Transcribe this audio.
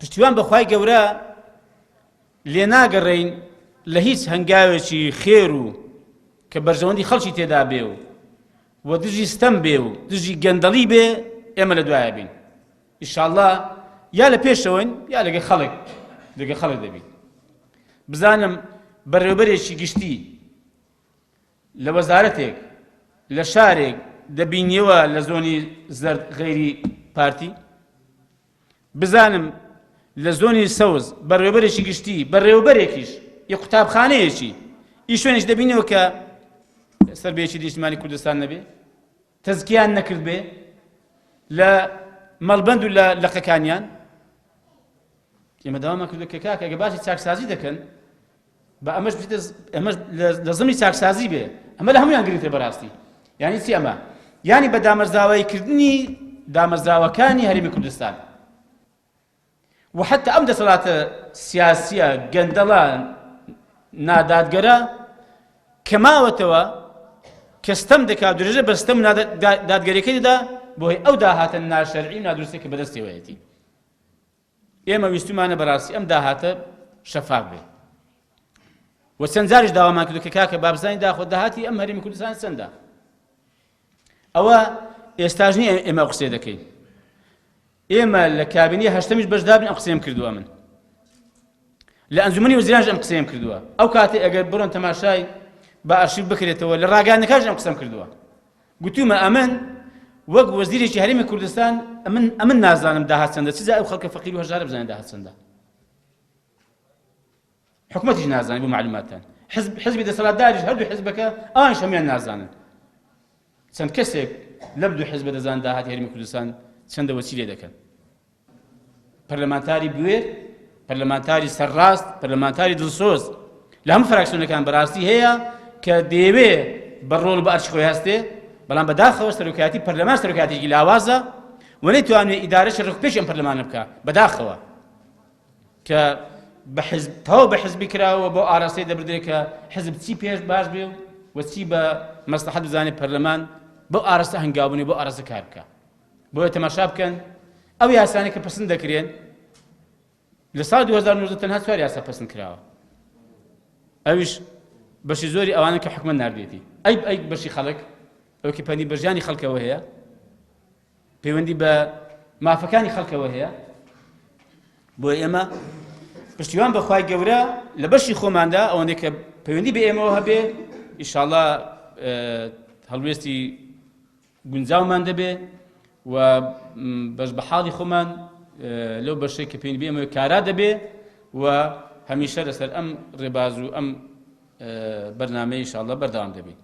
پشتیوان بەخوای گەورە لێ ناگەڕێین لە هیچ هەنگاوێکی خێر و کە بەرژەوەندی خەڵکی تێدا بێ و و دژی ستەم بێ و دژی گەندەڵی بێ ئێمە لە دوایە بین ئیشاڵڵا یا لە پێشەوەین یا لەگە خەڵک لەگە خەڵک دەبین بزانم بەڕێوبەرێکی گشتی لە وەزارەتێک لە شارێک دەبینیەوە لە زۆنی زەرد غەیری پارتی بزانم لە زۆنی سەوز بەڕێوبەرێکی گشتی بەڕێوبەرێکیش ی قوتابخانەیەکی ئی شوێنێک دەبینەوە کە سەر بە یەکێتی نیشتمانی کوردستان نەبێ تەزکیان نەکرد بێ لە مەڵبەند و لە لقەکانیان ئێمە داوامان کردو کە کاکە ئەگە باسی چاکسازی دەکەن با ئەمەش بچێتە ئەمەش لە زمنی چاکسازی بێ ئەمە لە هەمویان گرنگترە بەڕاستی یعنی چی ئەمە یعنی بە دامەزراوەیکردنی دامەزراوەکانی هەرێمی کوردستان و حتی ئەم دەسەڵاتە سیاسیە گەندەڵە نادادگەرە کە ماوەتەوە کە ستەم دەکات درێژە بە ستەم دادگەریەکەی دەدا بۆی ئەو داهاتە ناشەرعی و نادروستێک کە بەدەستیەوەیەتی ئێمە ویستومانە بەڕاستی ئەم داهاتە شەفاف بێ و چەند جاریش داوامان کردو کە کاکە بابزانین داخۆ داهاتی ئەم هەرێمی کوردستان چەندە ئەوە ئێستاش نییە ئێمە ئەو قسەیە دەکەین ئێمە لە کابینەی هەشتەمیش بەشدار بین ئەم قسەیەم کردووە من لە ئەنجومەنی وەزیرانش ئەم قسەیەم کردووە ئەو کاتێ ئەگەر بڕۆن تەماشای بە ئەرشیف بکرێتەوە لە ڕاگەیاندنەکانش ئەم قسەم کردووە گوتومە ئەمن وەک وەزیرێکی هەرێمی کوردستان ئەمن ئەمن نازانم داهات چەندە چ جا ئەو خەڵکە فەقیر و هەژارە بزانێت داهات چەندە حکومەتیش نازانێت بۆ معلوماتتان حزب حزبی دەسەڵاتداریش هەردوو حزبەکە ئەوانیش هەموویان نازانن چەند کەسێک لەم دوو حزبە دەزان داهاتی هەرێمی کوردستان چەندە وە چی لێ دەکەن پەرلەمانتاری بوێر، پەرلەمانتاری سەرڕاست، پەرلەمانتاری دڵسۆز لە هەموو فراکسیۆنەکان بەڕاستی هەیە کە دەیەوێ بە ڕۆڵ و بە ئەرکی خۆی هەستێ، بەڵام بەداخەوە سەرۆکایەتی پەرلەمان سەرۆکایەتێکی لاوازە و نەیتوانێ ئیدارەی ڕێکوپێکی ئەم پەرلەمانە بکا، بەداخەوە کە بە حزب تەواو بە حزبی کراوە بۆ ئاراستەی دەبردرێت کە حزب چی پێش باش بێ و چی بە مەسلحەت بزانێت پەرلەمان بۆ ئاراستە هەنگاو بنێ بۆ ئاراستە کار بکە. بۆیە تەماشا بکەن ئەو یاسانەی کە پەسند دەکرێن لە ساڵ 2019 تەنها چوار یاسا پەسند کراوە ئەویش بەشی زۆری ئەوانە کە حکومەت ناردێتی ئەی ئەی بەشی خەڵک ئەو کە پەیوەندی بە ژیانی خەڵکەوە هەیە پەیوەندی بە مافەکانی خەڵکەوە هەیە بۆ ئێمە پشتیوان بە خوای گەورە لە بەشی خۆماندا ئەوەندەی کە پەیوەندی بە ئێمەوە هەبێ ئیشاڵا هەڵوێستی گونجاومان دەبێ و بەش بە حاڵی خۆمان لەو بەشەی کە پێویست بێ کارا دەبێ و هەمیشە لەسەر ئەم ڕێباز و ئەم بەرنامەی ئینشاءاللە بەردەوام دەبین.